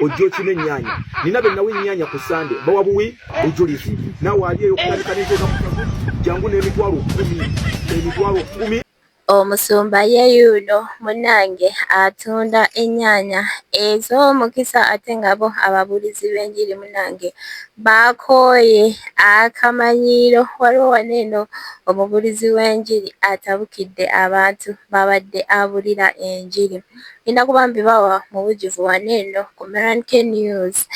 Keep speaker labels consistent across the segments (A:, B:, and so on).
A: Ojja okina ennyaanya. Nina be nawa ennyaanya ku Sande, bawa buwi bujulizi. Naawe ali eyo okutandika n'enteeka ku kagu, jangu n'emitwalo 10, emitwalo 10.
B: Omusumba ye yuno munnange atunda ennyaanya ez'omukisa ate nga bo ababuulizi b'enjiri munnange bakooye akamanyiiro. Waliwo wano eno omubuulizi w'enjiri atabukidde abantu b'abadde abuulira enjiri. Ngenda kuba mbibawa mu bujjuvu wano eno ku Meran K News,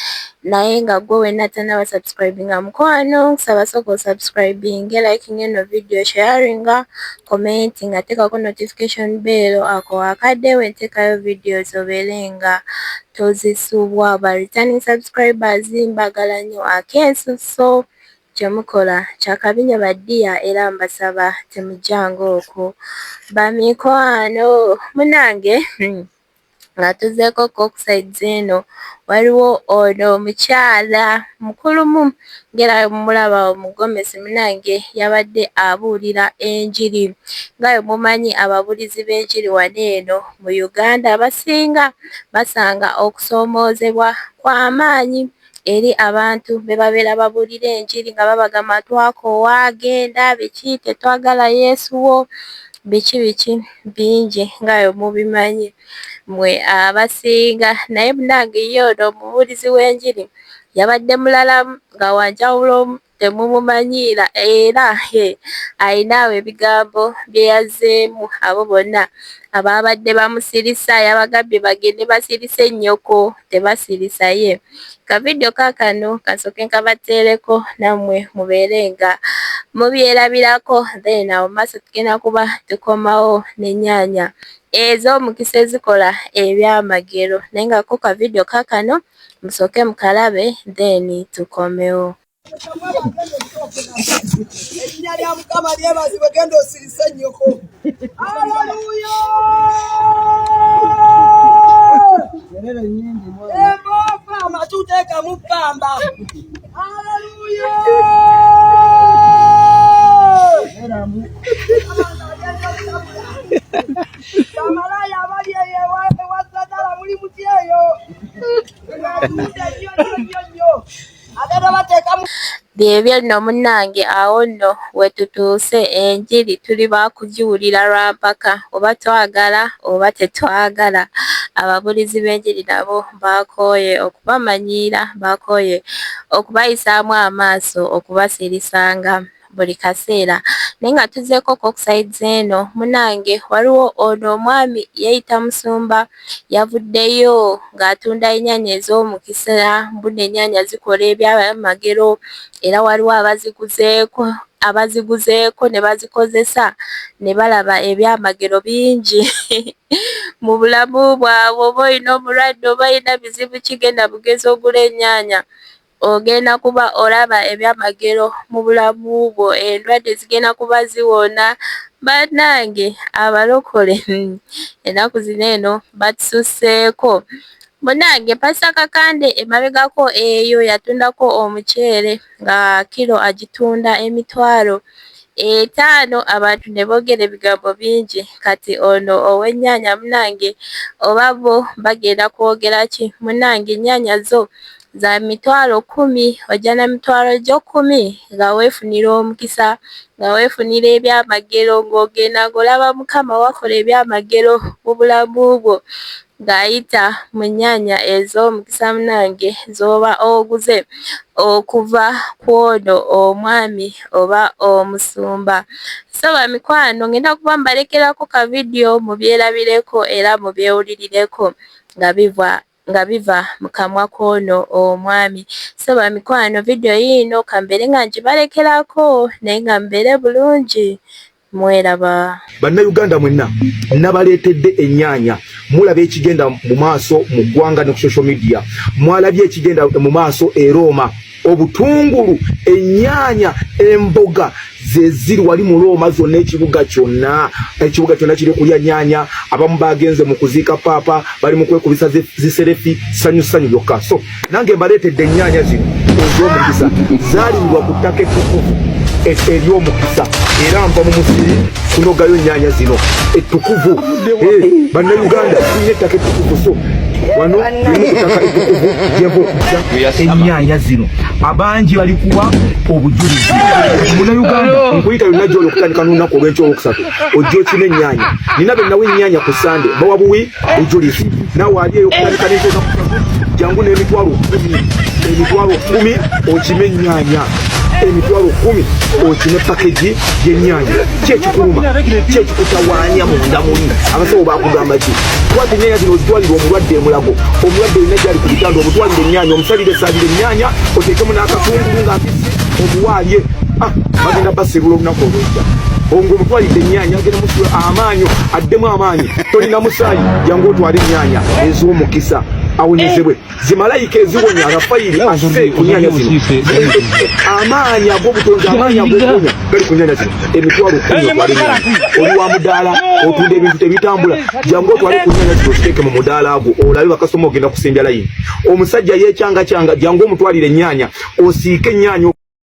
B: naye nga ggwe wenna tannaba subscribinga mukwano, nkusaba sooka osubscribinge, likinga eno video, sharinga, commentinga, teekako notification bell, ako akadde we nteekayo videos obeere nga tozisubwa. Ba returning subscribers mbagala nnyo ak'ensusso. Kye mukola kya kabi nnyo ba dear, era mbasaba temujjanga okwo bamikwano. Munnange, nga tuzzeeko ko ku sides eno, waliwo ono omukyala mukulumu ng'era bwe mumulaba omugomesi munnange yabadde abuulira enjiri. Nga bwe mumanyi, ababuulizi b'enjiri wano eno mu Uganda abasinga basanga okusoomoozebwa kw'amaanyi eri abantu be babeera babuulira enjiri, nga babagamba, "Twakoowa, genda, biki, tetwagala Yesu wo," biki biki bingi nga bwe mubimanyi mmwe abasinga. Naye munnange ye ono omubuulizi w'enjiri yabadde mulalamu nga wanjawulo, temumumanyiira, era ayina awo ebigambo bye yazzeemu abo bonna abaabadde bamusirisa. Yabagambye bagende basirise nnyoko, tebasirisa ye. Ka video kaakano kasooke nkabateereko nammwe mubeere nga mubyerabirako, then awo mu maaso tugenda kuba tukomawo n'ennyaanya ez'omukisa ezikola ebyamagero. Naye nga ko ka video kaakano musooke mukalabe, then tukomewo.
C: Erinnya lya Mukama lyebazibwe. Genda osirise nnyoko. Aleluya! Emboofa amatu teekamu ppamba. Aleluya! Bamalaaya abali eyo ewa Zadala muli mutya eyo? Nnyo nnyo nnyo nnyo.
B: Byebyo nno munnange, awo nno we tutuuse, enjiri tuli ba kugiwulira lwa mpaka, oba twagala oba tetwagala. Ababuulizi b'enjiri nabo bakooye okubamanyiira, bakooye okubayisaamu amaaso, okubasirisanga buli kaseera. Naye nga tuzzeeko ko ku sides eno munnange, waliwo ono omwami yeeyita musumba, yavuddeyo ng'atunda ennyaanya ez'omukisa, mbu nno ennyaanya zikola ebyamagero, era waliwo abaziguzeeko ne bazikozesa ne balaba ebyamagero bingi mu bulamu bwabwe. Oba olina omulwadde oba olina bizibu ki, genda bugenzi ogule ennyaanya, ogenda kuba olaba ebyamagero mu bulamu bwo, endwadde zigenda kuba ziwona. Bannange abalokole ennaku zino eno batususseeko. Munnange Pastor Kakande emabegako eyo yatundako omuceere nga kiro agitunda 50,000, abantu ne boogera ebigambo bingi. Kati ono ow'ennyaanya munnange, oba bo bagenda kwogera ki? Munnange ennyaanya zo za 100,000, ojja na mitwalo gyo 10 nga weefunira omukisa, nga weefunira ebyamagero, ng'ogenda ng'olaba Mukama wakola ebyamagero mu bulamu bwo ng'ayita mu nnyaanya ez'omukisa munnange z'oba oguze okuva ku ono omwami oba omusumba. So bamikwano, ngenda kuba mbalekerako ka video mubyerabireko era mubyewulirireko nga biva mu kamwa k'ono omwami. So bamikwano, video yiino kambeere nga ngibalekerako, naye nga mubeere bulungi, mweraba.
A: Bannayuganda mwenna, nabaleetedde ennyaanya. Mulaba ekigenda mu maaso mu ggwanga ne ku social media. Mwalabye ekigenda mu maaso e Rooma, obutungulu, ennyaanya, emboga ze ziri wali mu Rooma zonna. Ekibuga kyonna kiri kulya nnyaanya. Abamu bagenze mu kuziika paapa, bali mu kwekubisa zi selfie, ssanyu ssanyu byokka. So nange mbaleetedde ennyaanya zino ez'omukisa, zaalimirwa ku ttaka ettukuvu ery'omukisa. Era nva mu musiri kunogayo nnyaanya zino ettukuvu. Eh, Bannayuganda, tulina ettaka ettukuvu, so wano limu ku ttaka ettukuvu gyenva okujja ennyaanya zino. Abangi bali kuwa obujulizi. Munnayuganda, nkuyita yonna gyoli, okutandika n'olunaku olw'enkya olwokusatu, ojja okina ennyaanya. Nina be nawa ennyaanya ku Sande, bawa buwi bujulizi. Naawe ali eyo, okutandika n'enteeka kusatu, jangu n'emitwalo 10, 10,000 okime ennyaanya, 10,000 okime package y'ennyaanya. Ki ekikuluma? Ki ekikutawaanya munda muli? Abasawo bakugamba ki? Kwata ennyaanya zino ozitwalire omulwadde emulago. Omulwadde olina gyali ku bitanda, omutwalire ennyaanya, omusalire salire ennyaanya, oteekemu n'akatungulu nga mbisi, omuwaalye. Ah, bagenda basibula olunaku olw'enkya ng'omutwalidde ennyaanya, agenda musula amaanyi, addemu amaanyi. Tolina musaayi, jangu otwale ennyaanya ez'omukisa awonyezebwe. Zimalayika eziwonya, Rafayiri asse ku nnyanya zino. Amaanyi ag'obutonzi, amaanyi ag'okuwonya gali ku nnyanya zino. 10,000 otwale ennyaanya. Oli wa mudaala, otunda ebintu tebitambula, jangu otwale ku nnyanya zino, oziteeke mu mudaala gwo, olabe bakasitoma ogenda kusimbya layini. Omusajja yeekyangakyanga, jangu omutwalire ennyaanya, osiike ennyaanya.